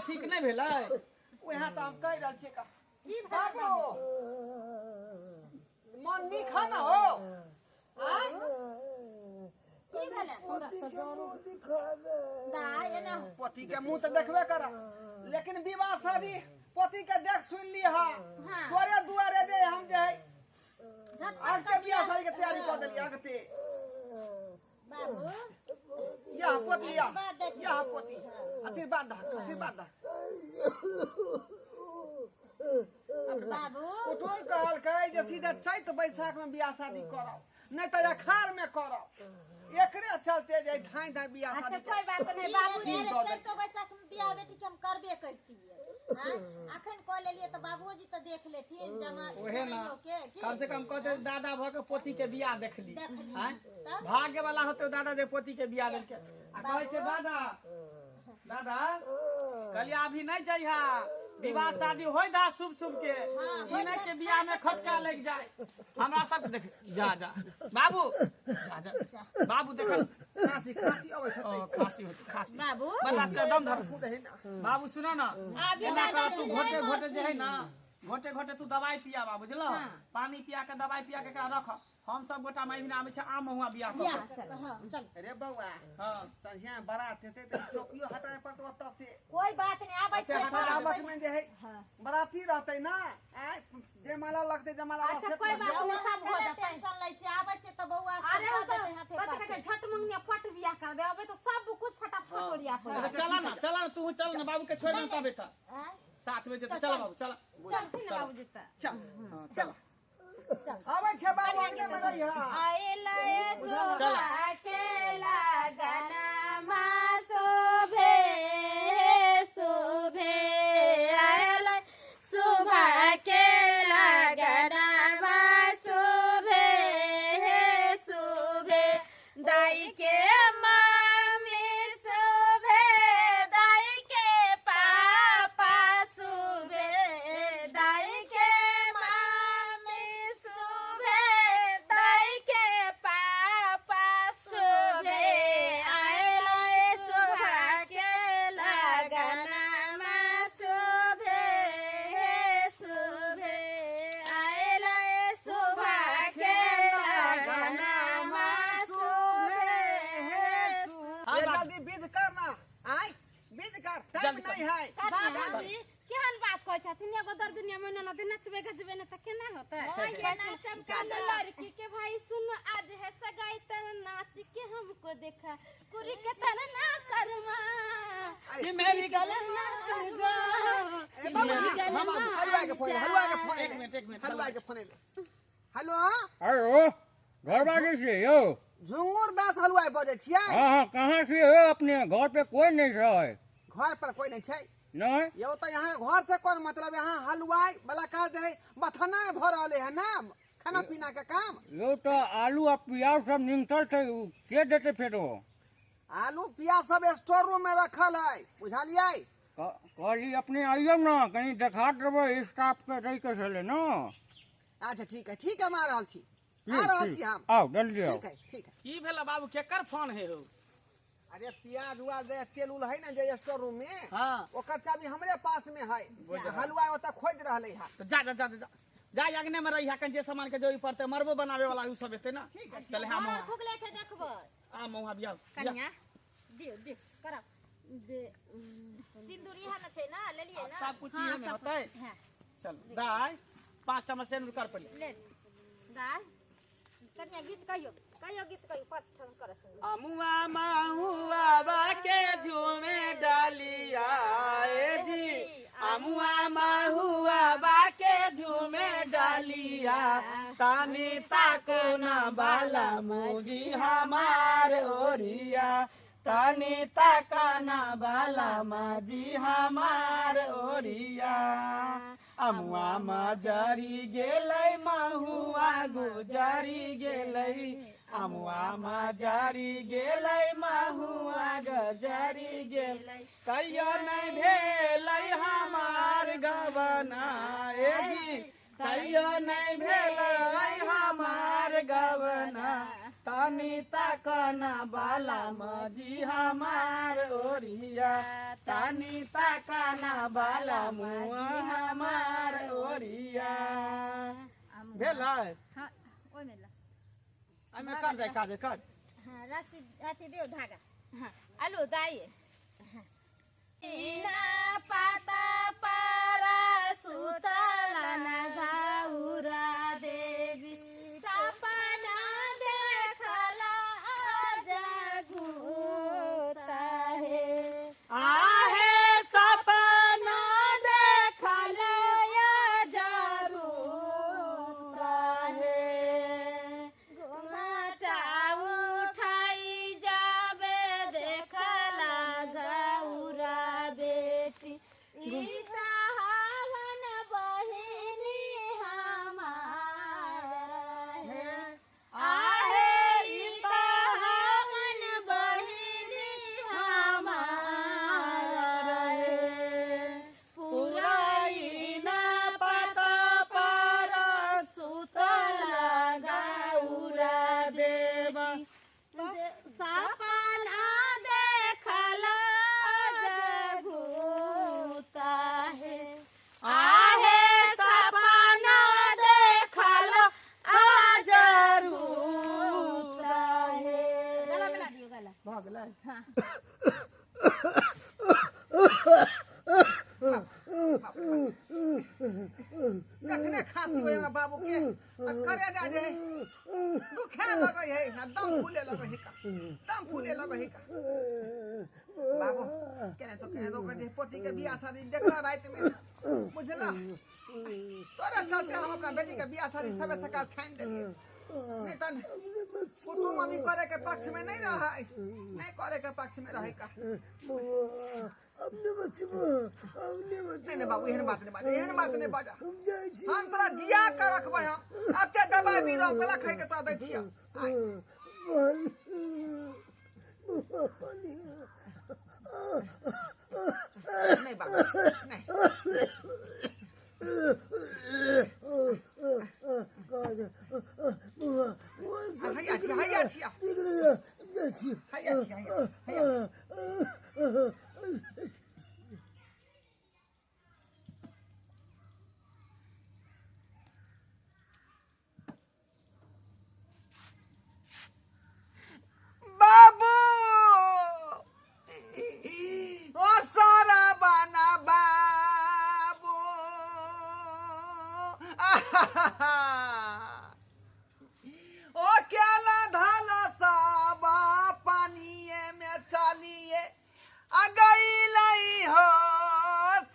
ठीक नहि भेलै वएह तऽ हम कहि रहल छियै की भेलै बाबू मन नीक है ना हो आँय? की भेलै पोती के मुंह दिखा दे दाइ एना पोती के मुंह तऽ देखबे कर लेकिन विवाह शादी पोती के देख सुन ली हा हाँ। तोरे दुआरे जे हम जे है झटपट आगते बियाह शादी के तैयारी कऽ देलियै आगते बाबू यह पोती यह आशीर्वाद दे यह पोती आशीर्वाद दह आशीर्वाद दह बाबू कुटुम कहलकै जे सीधे चैत बैसाख में बियाह शादी करब नहि तऽ अखाड़ में करब एकरे चलते जे धाइ धाइ बियाह अच्छा शादी कोई बात नहीं बाबू दिन दऽ देलकै। चैतो बैसाख में बियाह बेटी के हम करबे करतियै हाँ? अखन कऽ लेलियै तऽ बाबूजी तऽ देख लेथिन जमा ओहे ना जमाइयो के की कम से कम कहते दादा भऽ के पोती के बियाह देखली देखली। आँय? तब? भाग्य वाला होते दादा जे पोती के बियाह देलकै आ कहै छै दादा दादा कहलियै अभी नहि जइहा विवाह शादी होय दा शुभ शुभ के ई नहि के बियाह में खटका लागि जाए हमरा सब देख जा जा बाबू जा जा बाबू देख खांसी खांसी अबै छै ओ, खांसी होते खांसी बाबू बर्दाश्त कर दम धर दही ना बाबू सुनो ना अभी एना दादा कर तू घोटे घोटे जे है ना घोटे घोटे तू दवाई पियाबा बुझलो पानी पिया के दवाई पिया के एकरा रख हम सब गोटा माई दिना आबै छै आम महुआ बियाह कऽ बियाह के। चल हाँ चल अरे बौआ हाँ संझिया बारात हेतै तऽ टोपियो हटाए पड़तौ ओतऽ से कोई बात नहीं आबै अच्छा, छै हटा सजावट में जे है बराती रहतै ना आँय जयमाला लगतै जयमाला अच्छा सेट कोई लग बात नहीं सब हो जाता है टेंशन लै छै आबै छै तऽ बौआ अरे वो तो हाथे कथी कहै छै झट मंगनिया फट बियाह कर दे अबे तो सब कुछ फटाफट ओरिया पड़े चला ना चला ना तू चल ना बाबू के छोड़ ना तबे तक आँय? साथ में जेतै चल बाबू चल चलथिन ना बाबूजी तऽ चल हाँ, चल आबै छै बाबू अंगने में रही हा आइले सुबह के लगनमा शोभे शोभे आइले सुबह के लगनमा शोभे शोभे दाई के मामी शोभे दाई के पापा शोभे दाई के मामी शोभे दाई के पापा शोभे आइले शोभा के लगनमा शोभे शोभे आइले शोभा के लगनमा शोभे हाँ, ये बाबू। जल्दी विध कर ना आय विध कर टाइम जल्दी कर। नहीं है बाबूजी केहन बात कहै छथिन एगो दर दुनिया में ननद नचबे गजबे ने तऽ केना होतै हाँ, ये नाचम चल लड़की के भाई सुनो आज है सगाई तर नाच के हमको देखा कुरी के तर ना शर्मा कि मेरी गल ना शर्मा ए बाबा मेरी गल हलवा के फोन हलवा के फोन एक मिनट, एक मिनट, हलवा के फोन हेलो हेलो घर बाजै छियै यौ झुंगुर दास हलवाई बजै छियै हँ हँ कहाँ छियै यौ अपने घर पे कोई नहि छै घर पर कोई नहीं छै नहि यौ तऽ यहाँ घर से कोन मतलब यहाँ हलवाई वाला काज है बथना भऽ रहले है ना खाना पीना के काम यौ तऽ आलू आ प्याज सब निमटल छै उ के देतै फेरो आलू प्याज सब स्टोर रूम में रखल है बुझलियै कहली अपने आइयौ ने कनि देखा देबै स्टाफके दैके छलै ने अच्छा ठीक है ठीक है हम आ रहल छी आ रहल छी हम आउ जल्दी आउ ठीक है ठीक है की भेल बाबू केकर फोन है हो अरे प्याज उआज जे तेल उल है ना जे स्टोर रूम में हाँ ओकर चाबी हमरे पास में है हलवाई ओतऽ खोज रहले है तो जा जा जा जा जा अगने में रही कन जे सामान के जरूरी पड़ते मरबो बनावे वाला उ सब हेतै ना चल हम और फुगले छै देखबै आ महुआ बियाह कनिया दियौ दियौ करब दे सिन्दूर इएह ने छै ना लेलियै ना सब कुछ इहे में होतै हाँ चल दाय पांच चम्मच सेंदूर कर पड़े ले दाय कनिया गीत कहियो कहियो गीत कहियो पाँच ठाम करऽ सिन्दूर अमुआ महुआ बाके झूमे डालिया ए जी अमुआ महुआ बाके झूमे डालिया तानी ताको ना बाला मुजी हमार ओरिया तानी ताकाना बाला माजी हमार ओरिया अमुआ मजरी गेलै महुआ गुजरी गेलै अमुआ मजरी गेलै महुआ गजरी गेलै कहियो नहि भेलै हमार गबना ए जी कहियो नहि भेलै हमार गबना तनी तकना बाला मजी हमार ओरिया, तनी तकना बाला मुआ हमार ओरिया। भेलै? हाँ, ओहिमे ला। एहिमे कर दे, काज कर। हाँ, रस्सी अथी दियौ धागा। हाँ, आलू दाइ बिना पाता पारा सुतला न गौरा देवी, सपना देखला जगूता हे। आहे सपना देखला जगूता हे। घुमटा उठाई जाबे देखला गौरा बेटी, ई हवन बहिनी हमार हे। आहे ई हवन बहिनी हमार हे। पुराइना पाता पारा सुतला गौरा देवा, सपना देखला जगूता हे। आहे सपना देखला जरूता हे। गला मिला दियौ गला। भऽ गेलै। कखने खांसी होय हमरा बाबू के आ करे जा जे दुखे लगै है आ दम फूले लगै है का, दम फूले लगै है का। बाबू केना तो केना रोक दे, पोती के बियाह शादी देखला राति में, बुझला? तोरा चलते हम अपना बेटी के बियाह शादी सबे सकाल ठानि देलियै, नहीं तन कुटुम मम्मी करे के पक्ष में नहीं रहे, नहीं करे के पक्ष में रहे का। अपने बचबो, अपने बचबो। नहीं नहीं बाबू, एहन बात नहीं बाजा, एहन बात नहीं बाजा। हम जाइ छी। हम तोरा जिया के रखबै, हम एते दवाई बीरो कला खाइ के तोरा दै छियौ। नहीं बाबू नहीं। हैया छी, हैया छी, हैया छी, हैया हैया। बाबू ओ सारा बाना बाबू, आहाहा। ओ केला धाला साबा पानिए में चलिए आ गई हो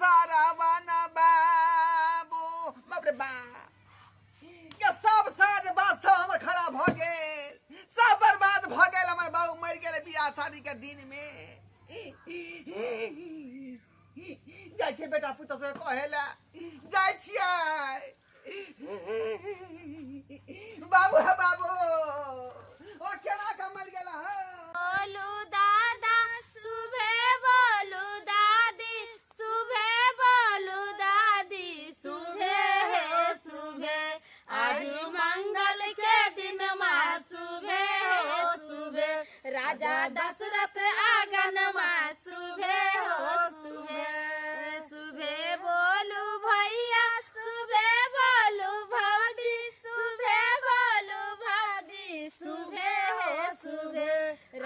सारा बाना बाबू। बाप रे बाप, के सब साज बात सब हमर खराब भऽ गेल, सब बर्बाद भऽ गेल। हमर बाबू मरि गेल बियाह शादी के दिन में। जाइ छियै बेटा पुतोह सबके कहै लए जाइ छियै। बाबू हे बाबू, ओ केना के मरि गेल हौ? बोलू दादा सुबह, बोलू दादी सुबह, बोलू दादी सुबह हे सुबह, आज मंगल के दिन माँ सुबह हो सुबह, राजा दशरथ आंगन माँ सुबह हो सुबह। सुबह बोलू भैया सुबह, बोलू भौजी सुबह, बोलू भौजी सुबह हो सुबह,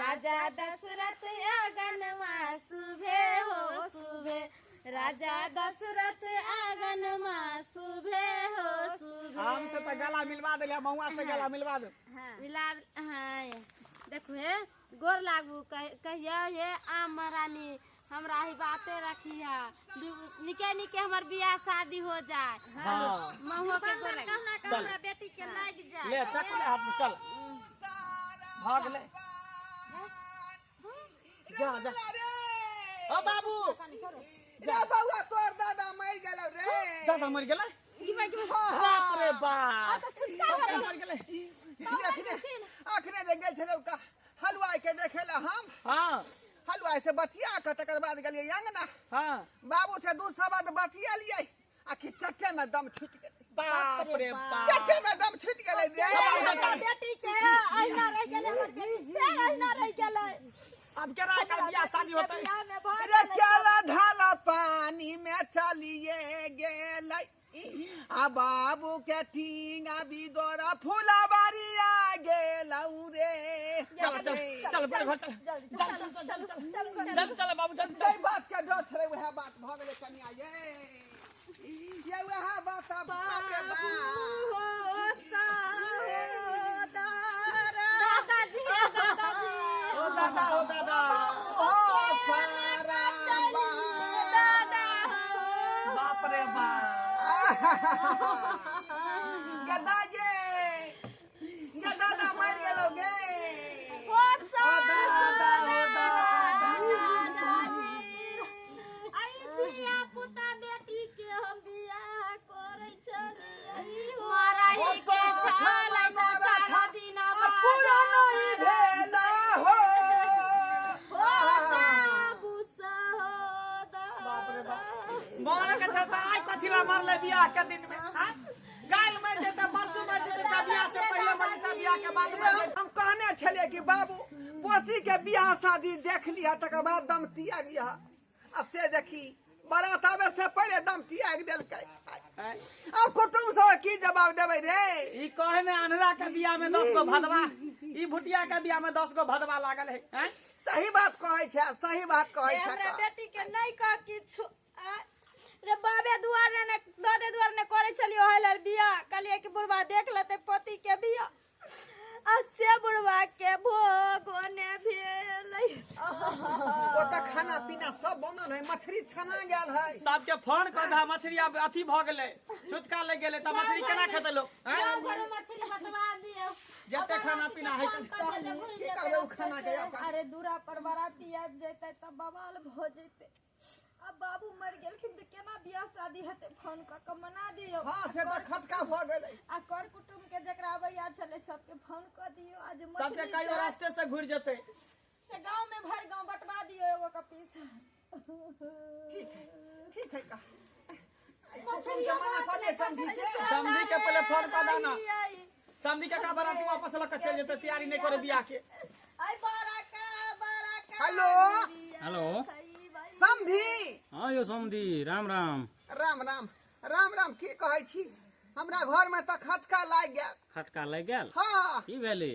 राजा दशरथ आंगन माँ सुबह हो सुबह, राजा दशरथ आंगन माँ सुबह हो सुबह। आम से तऽ गला मिलवा देलियै, महुआ से गला मिलवा दे। मिला। हाँ, देखू हे, गोर लागू। कहियो हे आम महारानी, हमरा ही बाते रखिया, निके निके हमर बियाह शादी हो जाए। हाँ। महुआ के गोर लागू। कहुना के चल। हमरा बेटी के लागि जाए। ले चक ले हाथ में, चल भऽ गेलै। जा जा ओ बाबू, रे बौआ, तोर दादा मरि गेलौ रे। दादा मरि गेलै? बाप रे बाप, मरि गेलै। अखने अखने जे गेल छलौ का हलवाई के देखे ला हम, हाँ, हलवाई से बतिया के तकर बाद गेलियै अंगना। हाँ, बाबू से दू शब्द बतियलियै आ कि चट्टे में दम छूटि गेलै। बाप रे बाप, चचे में दम छूट गेलै रे। हमरा बेटी के अहिना रहि गेलै, हमर बेटी फेर अहिना रहि गेलै। अब केना एकर बियाह शादी होतै? बियाह में भऽ रे गेलै। चल ढाल पानी में चलिए गेलै आ बाबू के ठींगा बिदोर फुलबारी आ गेलौ रे। चल चल चल बड़े घर चल, चल चल चल चल चल चल बाबू चल जै चल। बात के डर छलै वएह बात भऽ गेलै कनिया ये, ये वएह बात आब। बाप रे बाप। दादाजी दादाजी, ओ दादा हो दादा, बाबू हो सारा बाप। दादा हो। बाप रे बाप। गदा ये गदा ना मर गेलौ गे। ओ दादा हो दादा। दादाजी आई धिया पुता बेटी के हम बियाह करै छलियै। मरही ओ के सोखा छल तऽ मनोरथ चारि दिना आ पूरा बाद नहीं भेल हो। बाबू सहोदर। बाप रे बाप, मरे के छै तऽ आइ कथी ला मरले बियाह के दिन में? आँय? काल्हि मरि जेतै, परसू मरि जेतै, चाहे बियाह से पहिले मरि जेतै, बियाह के बाद मरि जेतै। हम कहने छलियै कि बाबू पोती के बियाह शादी देख लिह तकर बाद दम तियाग लिह, आ से देखी बारात आबे से पहिले दम तियाग देलकै। आँय? आब कुटुम्ब सब की जवाब देबै रे? ई कहे ने अन्हरा के बियाह में 10 गो भदवा, ई भुटिया के बियाह में 10 गो भदवा लागल है। आँय? सही बात कहै छै, सही बात कहै छै। हमरा बेटी के नहि कह किछु। रे बाबे दुआरे ने दादे दुआरे ने करै छलियै ओहि लेल बियाह, कहलियै कि बुढ़बा देख लेतै पति के बियाह, आ से बुढ़बा के भोग ने भेलै। ओतऽ खाना पीना सब बनल है, मछली छना गेल है। सबके फोन कऽ दह, मछली आब अथी भऽ गेलै, छुटका लागि गेलै, तऽ मछली केना खेतै लोक? आँय? गाँव घरमे मछली हटवा दियौ। जते खाना पीना है फोन कऽ देले, भूलि की जेतै करबै ओ खाना के आब? अरे दूरा पर बाराती आबि जेतै तऽ बवाल भऽ जेतै। आब बाबू मरि गेलखिन तऽ केना बियाह शादी हेतै? फोन कऽ कऽ मना दियौ। हँ से तऽ खटका भऽ गेलै। आ कर कुटुम्ब के जकरा अबैया छलै सबके फोन कऽ दियौ। आ जे सबके मछली कहियो छै रास्ते से घुरि जेतै से गाँव में भरि गाँव बँटवा दियौ एगो के पीस। ठीक है, ठीक है का कुटुम्ब के मना कऽ दे समझी के। समधी के पहिले फोन कऽ दह ना, समधी के का बाराती वापस लऽ के चलि जेतै, तैयारी नहि करे बियाह के। आई बड़का बड़का। हेलो हेलो समधी। हाँ यौ समधी, राम राम। राम राम राम राम। की कहै छी, हमरा घर में तऽ खटका लागि गेल। खटका लागि गेल? हँ। की भेलै?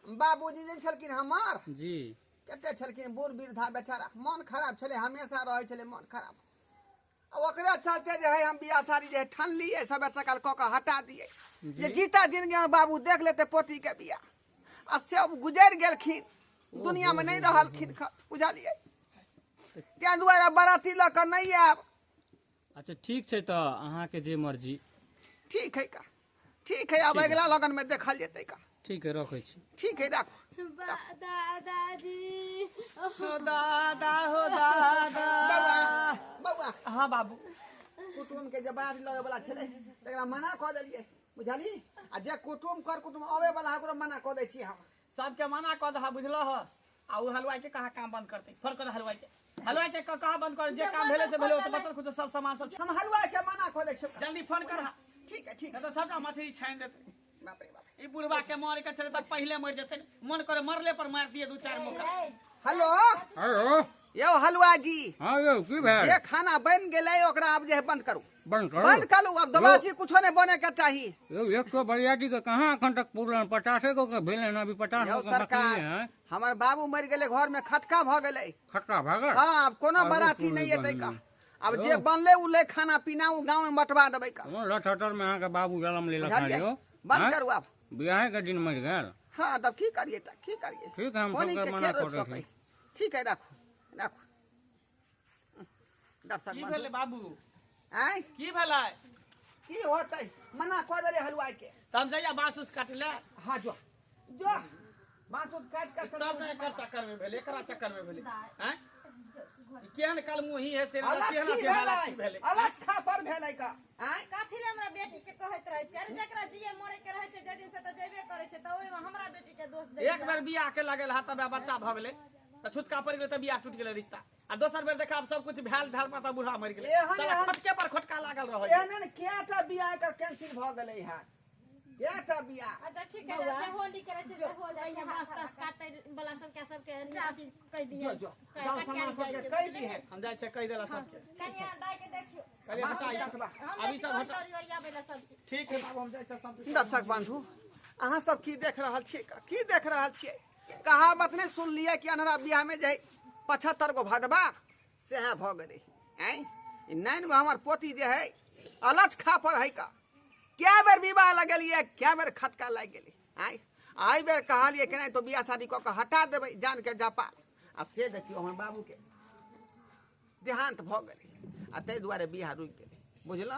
बाबूजी जे छलखिन हमर जी कते छलखिन बूढ़ वृद्धा बेचारा, मन खराब छलै, हमेशा रहै छलै मन खराब। आ ओकरे चलते जे है हम बियाह शादी जे ठनलियै सबेर सकाल कऽ कऽ हटा दियै जे जीता जिंदगी में बाबू देख लेते पोती के बियाह, आ से अब गुजरि गेलखिन, दुनिया में नहि रहलखिन, बुझलियै? ताहि दुआरे बराती लऽ कऽ नहि आयब। अच्छा ठीक छै, तऽ अहाँके जे मर्जी। ठीक है का, ठीक है, अब अगिला लगन में देखल जेतै का। ठीक है, रखै छी। ठीक है, राखू। दादाजी हो दादा हो दादा। बौआ बौआ। हाँ बाबू। कुटुम्ब के जे बारात लगे वाला छलै तकरा मना कऽ देलियै, बुझली? आ जे कुटुम्ब कर कुटुम्ब अबै वाला ओकरो मना कऽ दै छियै हम। सबके मना कऽ दह, बुझलह? आ उ हलवाई के कहाँ काम बंद करतै, फोन कऽ दह हलवाई के, हलवाई के कहाँ बंद कर, जे काम भेलै से भेलै, ओ तऽ बचल खुचल सब सामान सब हम हलवाई के मना कऽ दै छियै। जल्दी फोन कर। ठीक है ठीक नहीं है। तऽ सबटा मछली छानि देतै। बाप रे बाप। ई बुढ़वा के मरे के छलै तऽ पहिले मरि जेतै, मन करे मरले पर मारि दिए दू चारि मौका। हेलो हेलो यौ हलवा जी। हाँ यौ की भेल? जे खाना बनि गेलै ओकरा आब जे है बंद करू। बंद करू? बंद करू, अब दोबारा चीज कुछो नहीं बने के चाही। यौ 100 बरियाती के कहाँ एखन तक पुरलन, 50 गो के भेलै हन, अभी 50 यौ गो के सरकार बचले हैं। हमर बाबू मरि गेलै, घर में खटका भऽ गेलै। खटका भऽ गेल? हाँ, आब कोनो आरो बराती कोइ नहीं एतै का। बनलै। आब जे बनलै उ ले खाना पीना उ गाँव में बंटवा देबै का। कोनो लठहटर में अहाँके बाबू जन्म लेलक हन बुझलियै? यौ? बंद आँय? करू आब। बियाहे के दिन मरि गेल? हाँ तब की करिए, तब की करिए? ठीक है, हम पानी सबके के मना के रोकि कऽ दै सकै? ठीक है, राखू राखू। दर्शक की बंधु। भेलै बाबू? आँय? की भेलै? की होतै, मना कऽ देलियै हलवाई के। तऽ हम जइया बाँस उस काटै लए। हाँ जो जो बाँस उस काटि कऽ सब ने एकर चक्कर में भेलै, एकरा चक्कर में भेलै। आँय? ई केहन कलमुही है से, केहन अलक्षी अथी भेलै, भेलै? अलक्ष पर भेलै का। आँय? कथी लए हमरा बेटी के कहैत रहै छै? अरे जकरा जिए मरे के रहै छै, जाहि दिन से तऽ जेबे करै छै, तऽ ओहिमे हमरा बेटी के दोष दै? एक बेर बियाह के लगल हा तब बच्चा भऽ गेलै। तऽ छुतका पड़ि गेलै तऽ बियाह टूटि गेलै रिश्ता। आ दोसर बेर देखा सब कुछ भेल धाल पर तऽ बूढ़ा मरि गेलै। एहन साला एहन खटके पर खटका लागल रहै छै। एहन एहन कएटा बियाह एकर कैंसिल भऽ गेलै हँ, कएटा बियाह। अच्छा ठीक है, जब होली करे छै से हो जाइ छै। बाँस तास काटै वाला सबके सबके अथी कहि जो दिहे। जो गाँव समाज सबके कहि दिहे। हम जाइ छियै कहि देला सबके। कनिया दाइ के देखियौ। कहलियै हटा ई सब। हम अभी सब हटा। ओरियाबै ला सब चीज। ठीक है बाबू, हम जाइ छियै सब। दर्शक बंधु, अहाँ सब की देख रहल छियै? की देख रहल छियै? कहावत नहि सुनलियै कि अन्हरा बियाह में जे 75 गो भदवा सएह भऽ गेलै। आँय, ई 9 गो हमर पोती जे है अलच खा पर है का, कए बेर विवाह लगेलियै, कए बेर खटका लागि गेलै। आँय, एहि बेर कहलियै कि नहि तो बियाह शादी कऽ कऽ हटा देबै जान के जपाल, आ से देखियौ हमर बाबूके देहांत भऽ गेलै आ ताहि दुआरे बियाह रुकि गेलै, बुझलहुँ।